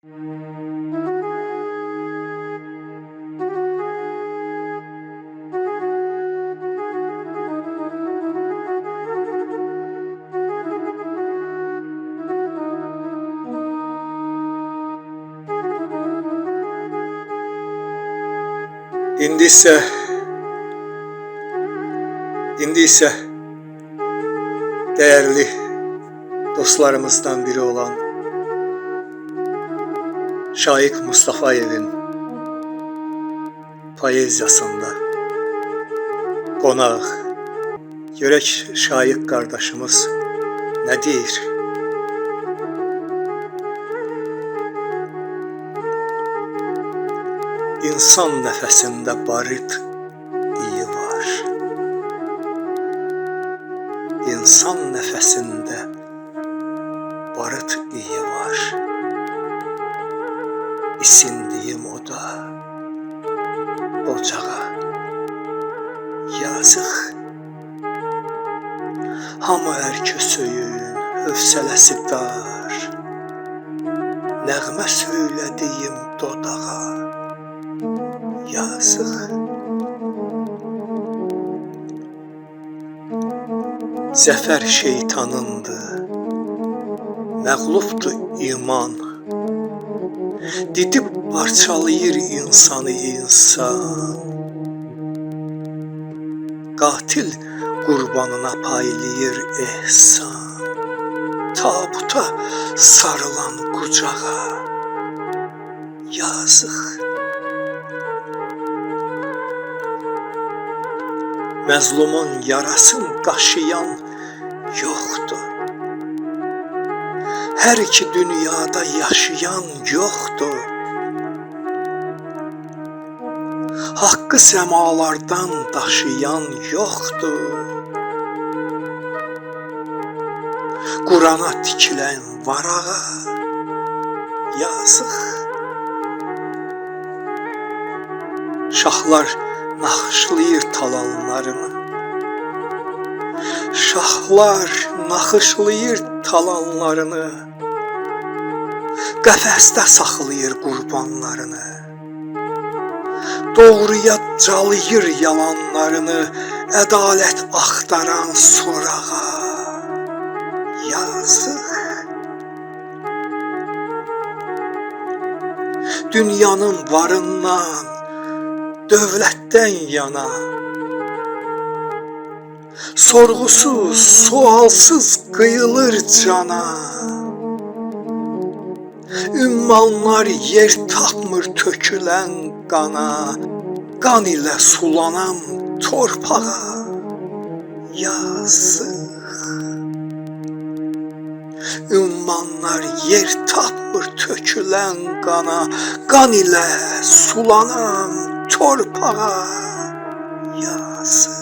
İndi isə değerli dostlarımızdan biri olan Şaiq Mustafayevin poeziyasında qonaq. Görək Şaiq qardaşımız nə deyir? İnsan nəfəsində barıt iyi var. İnsan nəfəsində barıt iyi var. İsindiyim oda, ocağa yazıq. Hamı ərkösüyün, hövsələsi dar. Nəğmə söylədiyim dodağa yazıq. Zəfər şeytanındır, məğlubdur iman. Didib parçalayır insanı insan. Qatil qurbanına paylayır ehsan. Tabuta sarılan qucağa yazıq. Məzlumun yarasın qaşıyan yoxdur. Hər iki dünyada yaşayan yoxdur. Haqqı səmalardan daşıyan yoxdur. Qurana tikilən varağa yazıq. Şahlar naxışlayır talanlarını. Şahlar naxışlayır talanlarını. Qəfəsdə saxlayır qurbanlarını. Doğruya calayır yalanlarını. Ədalət axtaran sorağa yazıq. Dünyanın varından, dövlətdən yana, sorğusuz, sualsız qıyılır cana. Ümmanlar yer tapmır tökülən qana, qan ilə sulanan torpağa yazıq. Ümmanlar yer tapmır tökülən qana, qan ilə sulanan torpağa yazıq.